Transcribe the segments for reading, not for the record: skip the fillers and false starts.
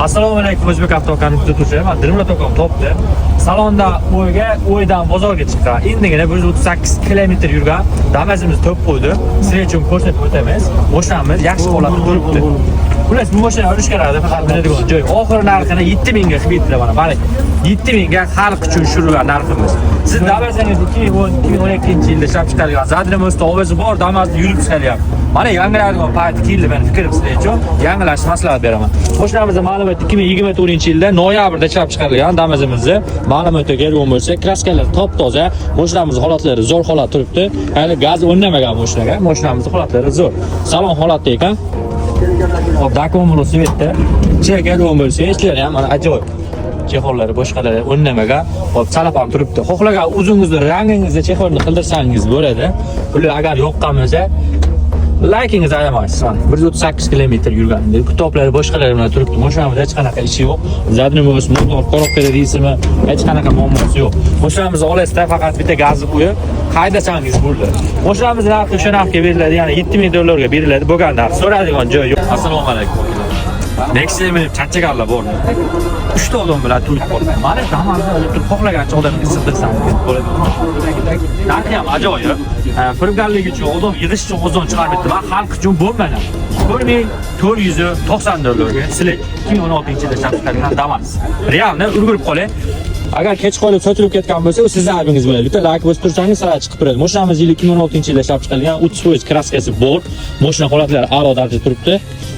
Assalomu alaykum, O'zbek avtokani kuzatuvchilari. Man Dilmurod akam topdi. Salonda o'yga, o'ydan bozorga chiqqan. Endigina 138 kilometr yurgan Damazimiz to'p qo'ydi. Sizlar uchun ko'rsatib o'tamiz. Mashinamiz yaxshi holatda turibdi. Xullas, bu mashina olish kerak, faqat biladigan joy. Oxir narxini 7000 ga qilib berdilar mana. Mana 7000 ga xalq uchun tushirilgan narximiz. Siz Damazingiz 2010 2012 yilda ishlab chiqarilgan. Zadrimizda ovozi bor, Damazni yurib chiqaryapti. Mana yangilaydigan payt keldi, meni fikrim sizlar uchun. Yangilashni maslahat beraman. Mashinamizni ma'lumot 2024-yilda noyabrda ishlab chiqarilgan Damazimizni ma'lumotga kelgan bo'lsa, kraskalar top-toza, mashinamiz holatlari zo'r holat turibdi. Hali gaz o'ynamagan mashinaga, mashinamiz holatlari zo'r. Salon holatda ekan. Hop, dokumentlar svetda. Ichiga kelgan bo'lsa, ichlari ham mana ajoyib. Chexollari boshqalari o'ynamagan. Hop, salab ham turibdi. Xohlagan o'zingizni rangingizda chexolni qildirsangiz bo'ladi. Ular agar yoqqan bo'lsa, laykingizni ayamaysiz. Mana 138 kilometr yurgan. Kitoblari boshqalari bilan turibdi. Mashinamizda hech qanaqa ishi yo'q. Задний мост, motor, korobkada deysizmi, hech qanaqa muammosi yo'q. Mashinamizni olasizda, faqat bitta gazni qo'yib haydasangiz bo'ldi. Mashinamiz narxi o'sha narxga beriladi, ya'ni 7000 dollarga beriladi. Bo'lgan narx. So'raydigan joyi yo'q. Assalomu alaykum. Nexia minib charchaganlar bormi? 3 ta odam bilan to'lib qoldi. Mana Damazni olib turib xohlagancha odamga sig'dirsangiz bo'ladi. Narxi ham ajoyib. Firibgarlik uchun, odam yig'ish uchun o'zon chiqaribdi. Men xalq uchun bo'lmagan. 4490 dollarga sizlar 2016-yilda ishlab chiqarilgan Damas. Realni ulgurib qoling. Agar kech qolib sotilib ketgan bo'lsa, u sizni aybingiz bo'ladi. Bitta layk bosib tursangiz, sira chiqib turadi. Mashinamiz yili 2016-yilda ishlab chiqarilgan, 30% kraskasi bor. Mashina holatlari a'lo darajada turibdi.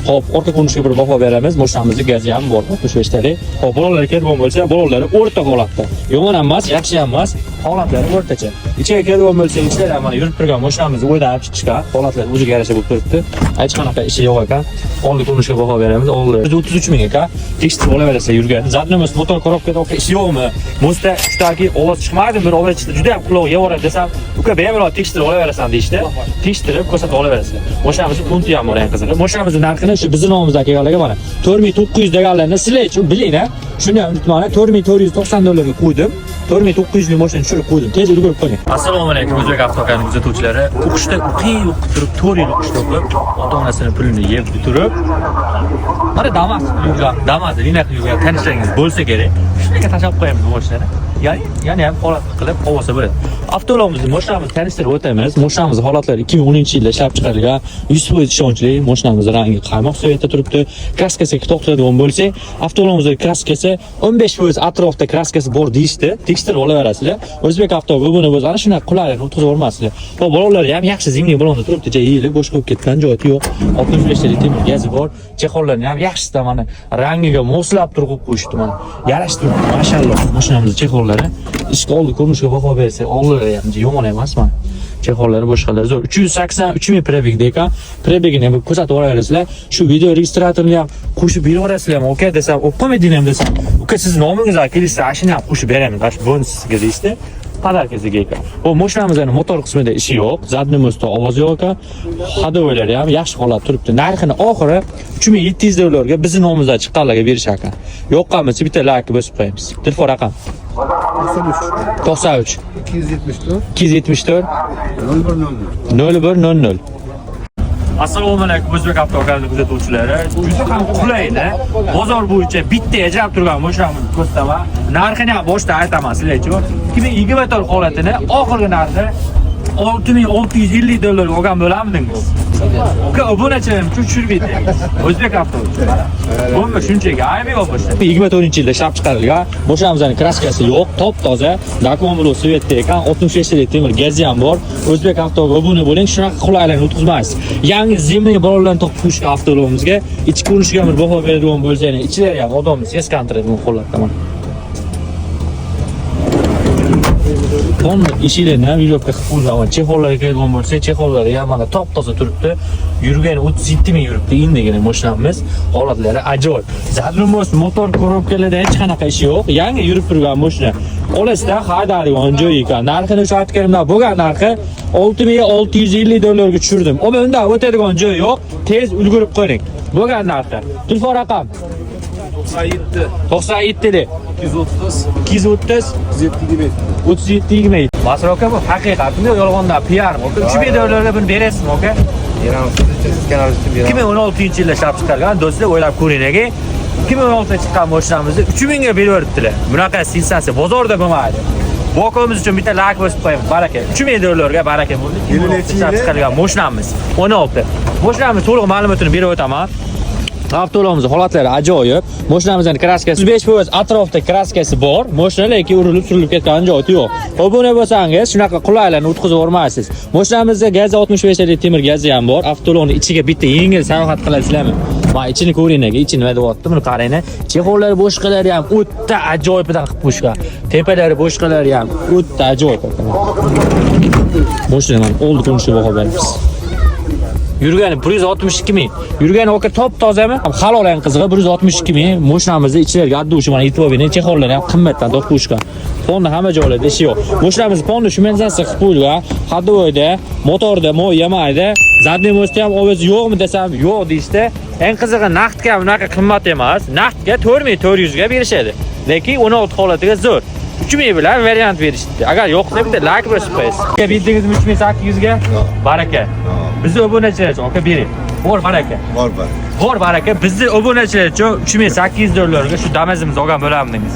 Xo'p, orqa ko'rinishga bir baho beramiz. Mashinamizda gazi ham bor, 65 talik. Xo'p, bolalar kelgan bo'lsa, bolalar o'rta holatda. Yomon ham emas, yaxshi ham emas, holatlari o'rtacha. Ichiga kelgan bo'lsa, ichlari ham mana yurib turgan mashinamiz o'ydan olib chiqishgan. Holatlar o'ziga yarasha bo'lib turibdi. Hech qanaqa ishi yo'q ekan. Oldi ko'rinishga baho beramiz. Oldi 133 ming ekan. Tekshirib olaverasizlar yurgan. Задний мост, motor korobkada oka ishi yo'qmi? Mostda uchtaki ovoz chiqmaydi, bir ovoz chiqdi, juda ham quloq yevoradi desam, uka bemalol tekshirib olaverasan deyishdi. Tekshirib ko'rsatib olaverasizlar. Mashinamizni punti ham bor, eng qizig'i. Mashinamizni narxini shu bizni nomimizdan kelganlarga mana 4900 deganlarni sizlar uchun biling, ha. Shuni ham unutmang, 4490 dollarga qo'ydim. 4900 lik mashina tushirib qo'ydim. Tez ulgurib qo'ying. Assalomu alaykum, O'zbek avtokani kuzatuvchilari. O'qishda o'qiy o'qib turib, 4 yil o'qishda o'qib, ota-onasini pulini yeb turib, mana Damas yurgan, Damas lina qilib yurgan tanishlaringiz bo'lsa kerak. Shunaqa tashlab qo'yamiz mashinani. Ya'ni yana ham holat qilib olsa bo'ladi. Avtolovimizni, mashinamizni tanishtirib o'tamiz. Mashinamiz holatlari 2010-yilda ishlab chiqarilgan, 100% ishonchli. Mashinamiz rangi qaymoq svetda turibdi. Kraskasiga to'xtaladigan bo'lsak, avtolovimizda kraskasi 15% atrofda kraskasi bor deyishdi. Tekshirib olaverasizlar. O'zbek avto buni o'zi ana shunaqa qulaylikni o'tkazib yubormasizlar. Va bolalar ham yaxshi zimniy balonda turibdi, joy yeyilib bo'sh qo'yib ketgan joyi yo'q. 65 talik temir gazi bor. Chexollarni ham yaxshisidan mana rangiga moslab turib qo'yib qo'yishdi mana. Yarashib turibdi, mashalloh. Mashinamiz chexollari ichki oldi ko'rinishga baho bersak, oldilari ham yomon emas mana. Chexollari boshqalari zo'r. 383 ming пробег da ekan. Пробег ini ham ko'rsatib yuborasizlar. Shu video registratorni ham qo'shib beraverasizlarmi, aka desam, o'p qo'ymayding ham desam, uka siz nomingizga kelishsa, shuni ham qo'shib beramiz, shu bonusiga deyishdi. Подарка siga ekan. Bu mashinamizning motor qismida ishi yo'q, задний mostda ovoz yo'q ekan. Ходовой lari ham yaxshi holat turibdi. Narxini oxiri 3700 dollarga bizni nomimizdan chiqqanlarga berish ekan. Yoqqan bo'lsa bitta layk bosib qo'yamiz. Telefon raqam 93 93 274 274 0100. 0100. Assalomu alaykum, O'zbek avtokanali kuzatuvchilari. Juda ham qulayda. Bozor bo'yicha bitta ajrab turgan mashinamizni ko'rsataman. Narxini ham boshda aytaman sizlar uchun. 2024 holatini oxirgi narxi 6650 dollarga olgan bo'larmidingiz? Uka, obunachilarim uchun tushirib berdingiz. O'zbek avto uchun. Bo'lma shunchaki aybi yo'q mashina. 24-yilda ishlab chiqarilgan. Mashinamizning kraskasi yo'q, top toza. Dokumentli svetda ekan, 65 talik temir gazi ham bor. O'zbek avtoga obuna bo'ling, shunaqa qulaylikni o'tkazmaysiz. Yangi zimniy balonlarni to'qib qo'yishgan avtolovimizga ichki ko'rinishiga bir baho beradigan bo'lsa, yana ichlari ham odamni seskantiradigan holatda mana. Tonni eshiklarni ham yo'lga qilib qo'ygan. Chexollarga kelgan bo'lsa, chexollari ham mana top toza turibdi. Yurgani 37 ming yuribdi endigina mashinamiz. Holatlari ajoyib. Задний мост, motor korobkalarda hech qanaqa ishi yo'q. Yangi yurib turgan mashina. Olasizda haydaydigan joyi ekan. Narxini o'sha aytganimdan bo'lgan narxi 6650 dollarga tushirdim. Ammo undan o'tadigan joyi yo'q. Tez ulgurib qo'ying. Bo'lgan narxi. Telefon raqam 97 97 li 230 230 37 37 27. Masrur aka, bu haqiqatmi yo yolg'ondan PR mi? 3000 dollarga buni berasizmi aka? Beramiz. Siz kanal uchun beramiz. 2016-yilda ishlab chiqarilgan, do'stlar, o'ylab ko'ring aka. 2016 chiqqan mashinamizni 3000 ga beraveribdilar. Bunaqa sensatsiya bozorda bo'lmaydi. Bu akamiz uchun bitta like bosib qo'yamiz. Baraka. 3000 dollarga baraka bo'ldi. 2016 ishlab chiqarilgan mashinamiz. 16. Mashinamiz to'liq ma'lumotini berib o'taman. Avtoulovimiz holatlari ajoyib. Mashinamizning kraskasi 35% atrofda kraskasi bor. Mashina lekin urilib surilib ketgan joyi yo'q. Obuna bo'lsangiz shunaqa qulaylarni o'tkazib yubormaysiz. Mashinamizda gazi 65 talik temir gazi ham bor. Avtoulovning ichiga bitta yengil sayohat qilasizlarmi? Mana ichini ko'ring, aka, ichi nima deyapti? Buni qarang. Chexollari boshqalari ham o'ta ajoyibidan qilib qo'yishgan. Tepalari boshqalari ham o'ta ajoyib. Mashina mana oldi ko'rinishga baho beramiz. Yurgani 162 ming. Yurgani aka top tozami? Halol eng qizig'i 162 ming. Mashinamizni ichlariga addu shu mana e'tibor bering, chexollari ham qimmatdan to'q qo'yishgan. Fonni hamma joylarda ishi yo'q. Mashinamiz fonni shumenzatsiya qilib qo'yilgan. Ходовойda, motorda moy yemaydi. Задний mostda ham ovoz yo'qmi desam, yo'q deyishdi. Eng qizig'i naqdga bunaqa qimmat emas. Naqdga 4400 ga berishadi. Lekin 16 holatiga zo'r. 3000 bilan variant berishdi. Agar yo'q deb bitta like bosib qo'yasiz. Bildingizmi 3800 ga? Baraka. Bizni obunachilar uchun aka bering. Bor baraka. Bor bor. Bor baraka. Bizni obunachilar uchun 3800 dollarga shu Damazimizni olgan bo'lamdingiz.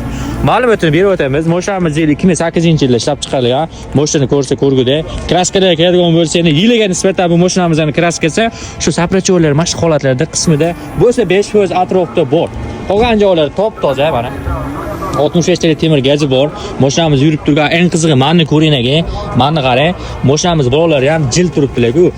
Ma'lumotini berib o'tamiz. Mashinamiz yili 2008-yilda ishlab chiqarilgan. Mashinani ko'rsa ko'rgudek. Kraskalarga keladigan bo'lsa, endi yiliga nisbatan bu mashinamizning kraskasi shu saprachorlar mana shu holatlarda qismida bo'lsa 5% atrofda bor. Qolgan joylari top toza mana. 65 talik temir gazi bor. Mashinamiz yurib turgan. Eng qizig'i mani ko'ring aka. Mani qarang. Mashinamiz bolalari ham jil turibdilar-ku.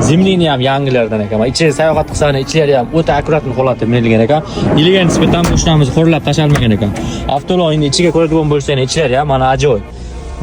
Зимний ham yangilardan ekan. Mana ichiga sayohat qilsani ichlari ham o'ta аккуратный holatda minilgan ekan. Yiliga nisbatan mashinamiz xo'rlab tashlanmagan ekan. Avtoulov endi ichiga ko'radigan bo'lsangiz, ichlari ham mana ajoyib.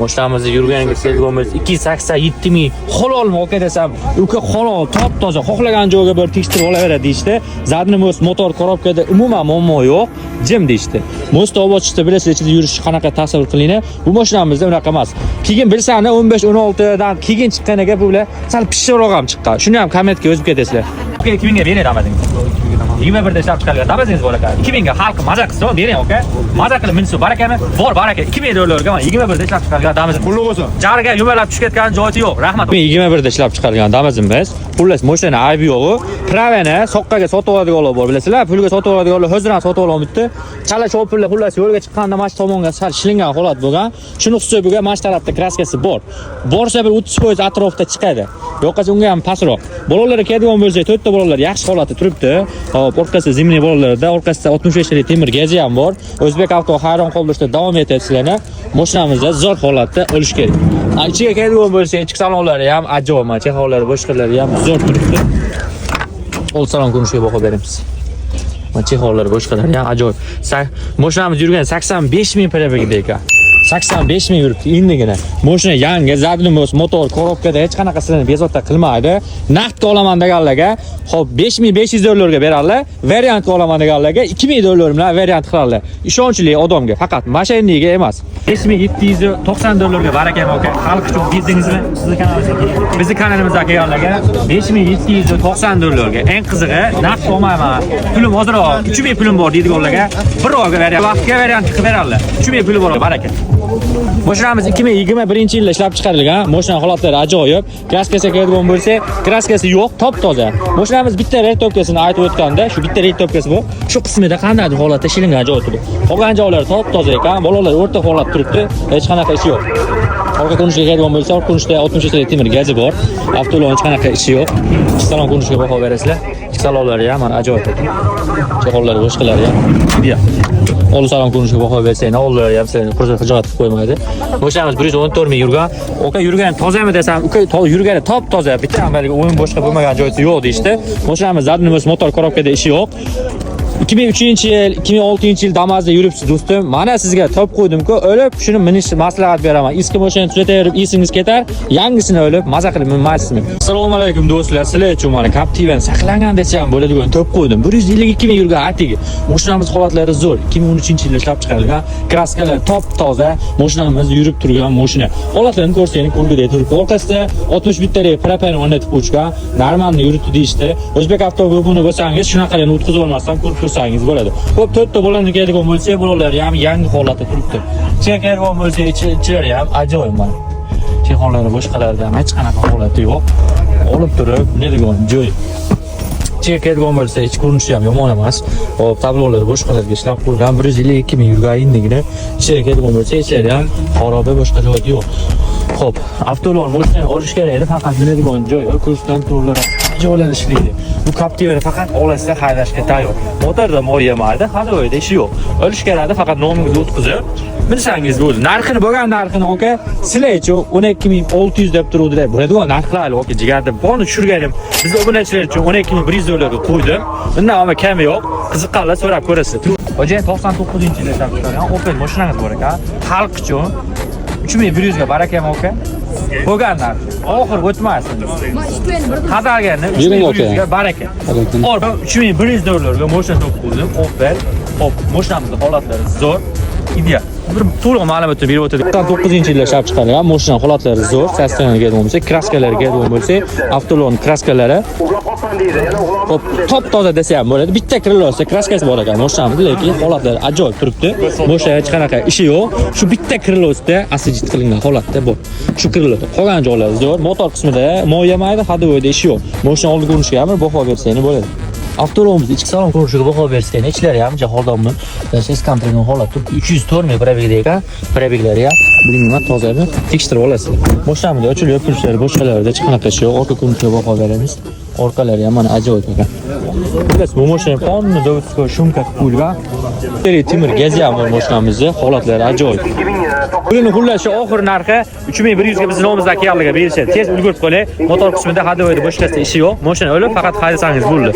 Mashinamizni yurganiga keladigan bo'lsa 287 ming halolmi aka desam, uka halol, top toza, xohlagan joyga borib tekshirib olaveradi deyishdi. Задний мост motor korobkada umuman muammo yo'q, jim deyishdi. Most ovoz chiqsa bilasizlar ichida yurish qanaqa tasavvur qilinglar. Bu mashinamizda unaqa emas. Keyin bilsani 15-16 dan keyin chiqqaniga bu bilan sal pishiqroq ham chiqqan. Shuni ham kommentga yozib ketasizlar. Aka 2000 ga bering Damazingiz. 21 da ishlab chiqarilgan Damazingiz bor aka. 2000 ga xalq maza qilsa bering aka. Maza qilib minsin barakami? Bor baraka. 2000 dollarga mana 21 da ishlab chiqarilgan Damaz. Pulli bo'lsin. Jarga yumalab tushib ketgan joyi yo'q. Rahmat. 21 da ishlab chiqarilgan Damazimiz. Xullas, mashina aybi yo'q. Pravani soqqaga sotib oladiganlar bor, bilasizlar. Pulga sotib oladiganlar hozir ham sotib ololmayapti. Chala chopirlar xullas yo'lga chiqqanda mana shu tomonga sal shilingan holat bo'lgan. Shuni hisobiga mana shu tarafda kraskasi bor. Borsa bir 30% atrofda chiqadi. Yo'qasa unga ham pastroq. Bolalarga keladigan bo'lsak, to'rtta bolalar yaxshi holatda turibdi. Hop, orqasida зимний bolalarda, orqasida 65 talik temir gazi ham bor. O'zbek avto hayron qoldirishda davom etadi sizlarni. Mashinamizda zo'r holatda olish kerak. Ichiga keladigan bo'lsak, ichki salonlari ham ajoyib, mana chexollari, boshqalari ham zo'r turibdi. Old salon ko'rinishiga baho beramiz. Mana chexollari, boshqalari ham ajoyib. Mashinamiz yurgan 85 ming пробег da ekan. 85 ming yuribdi endigina. Mashina yangi, задний мост, motor, korobkada hech qanaqa sizlarni bezovta qilmaydi. Naqdga olaman deganlarga, xo'p 5500 dollarga beradilar. Variantga olaman deganlarga 2000 dollar bilan variant qiladilar. Ishonchli odamga, faqat мошенник ga emas. 5790 dollarga baraka aka, xalq uchun berdingizmi? Sizni kanalingizga. Bizni kanalimizga kelganlarga 5790 dollarga. Eng qizig'i, naqd olmayman. Pulim ozroq, 3000 pulim bor deydiganlarga bir oyga variant, vaqtga variant qilib beradilar. 3000 puli bor, baraka. Mashinamiz 2021-yilda ishlab chiqarilgan. Mashina holatlari ajoyib. Kraskasiga keladigan bo'lsak, kraskasi yo'q, top toza. Mashinamiz bitta retopkasini aytib o'tganda, shu bitta retopkasi bor. Shu qismida qandaydir holatda shilingan joyi bor. Qolgan joylari top toza ekan. Bolalar o'rta holat turibdi. Hech qanaqa ishi yo'q. Orqa ko'rinishiga keladigan bo'lsa, orqa ko'rinishda 63 talik temir gazi bor. Avtoulov hech qanaqa ishi yo'q. Ichki salon ko'rinishiga baho berasizlar. Ichki salonlari ham mana ajoyib. Chexollari, boshqalari ham ideal. Old salon ko'rinishiga baho bersak, oldilari ham seni xijolat qilib qo'ymaydi. Mashinamiz 114 ming yurgan. Aka yurgani tozami desam, uka yurgani top toza. Bitta ham haligi o'yin boshqa bo'lmagan joysi yo'q deyishdi. Mashinamiz задний мост motor korobkada ishi yo'q. 2003-yil, 2006-yil Damazda yuribsiz do'stim. Mana sizga top qo'ydim-ku, o'lib shuni minishni maslahat beraman. Eski mashinani tuzataverib esingiz ketar, yangisini olib maza qilib minmaysizmi? Assalomu alaykum do'stlar. Sizlar uchun mana Captiva'ni saqlangan desa ham bo'ladigan top qo'ydim. 152 ming yurgan atigi. Mashinamiz holatlari zo'r. 2013-yilda ishlab chiqarilgan. Kraskalar top toza. Mashinamiz yurib turgan mashina. Holatlarini ko'rsangiz ko'rgudek turibdi. Orqasida 61 talik propani o'rnatib qo'yishgan. Normalni yuritdi deyishdi. O'zbek avto buni bo'lsangiz, shunaqalarni o'tkazib olmasdan ko'rib tursangiz bo'ladi. Xo'p, to'rtta bolani keladigan bo'lsa, bolalar ham yangi holatda turibdi. Ichiga keladigan bo'lsa, ichlari ham ajoyib mana. Chexonlari boshqalarida ham hech qanaqa holati yo'q. Olib turib, minadigan joy. Ichiga kelgan bo'lsa, ich ko'rinishi ham yomon emas. Hop, tablolari boshqalarga ishlab qo'yilgan, 152 ming yurgan endigina. Ichiga kelgan bo'lsa, ichida ham xaroba boshqa joyi yo'q. Xo'p, avtoulov mashinani olish kerak edi, faqat minadigan joyi, kruiz kontrollar joylar ishlaydi. Bu Captiva'ni faqat olasizda haydashga tayyor. Motorda moy yemaydi, ходовойda ishi yo'q. Olish kerak edi, faqat nomingizni o'tkazib, minsangiz bo'ldi. Narxini bo'lgan narxini aka, sizlar uchun 12 600 deb turuvdilar. Bo'ladigan narxlar aka, jigarda bonni tushirganim. Biz obunachilar uchun 12 100 dollarga qo'ydim. Bundan ama kami yo'q. Qiziqqanlar so'rab ko'rasiz. Hoji, 99-yilda ishlab chiqargan Opel mashinangiz bor ekan. Xalq uchun 3100 ga barakam aka. Bo'lgan narx. Oxir o'tmasin. Qadalgani 3100 ga baraka. Hop, 3100 dollarga mashina topib qo'ydim. Opel. Hop, mashinamizni holatlari zo'r. Ideal. Bir to'liq ma'lumotni berib o'tadi. 99-yilda ishlab chiqarilgan mashina holatlari zo'r. Состояние ga kelgan bo'lsa, краска larga kelgan bo'lsa, avtoulov краска lari hop, top toza desa ham bo'ladi. Bitta крыло si краска si bor ekan mashinamizda, lekin holatlari ajoyib turibdi. Mashina hech qanaqa ishi yo'q. Shu bitta крыло sida asijit qilingan holatda bor. Shu крыло da qolgan joylari zo'r. Motor qismida moy yemaydi, ходовойda ishi yo'q. Mashina oldi ko'rinishiga ham bir baho bersangiz bo'ladi. Avtoulovimiz ichki salon ko'rinishiga baho bersangiz, ichlari ham holdonmi? Eskantirgan holat turibdi. 304 ming пробег da ekan. Пробег lari ham bilmayman tozami, tekshirib olasizlar. Mashinamizda ochilib yopilishlari boshqalarida hech qanaqa ishi yo'q. Orqa ko'rinishiga baho beramiz. Orqalari ham mana ajoyib ekan. Xullas, bu mashina полный заводской шумка qilib qo'yilgan. Temir gazi ham bor mashinamizni, holatlari ajoyib. Pulini xullas shu oxir narxi 3100 ga bizni nomimizdan kelganligiga berishadi. Tez ulgurib qoling. Motor qismida ходовойda boshqasida ishi yo'q. Mashina olib faqat haydasangiz bo'ldi.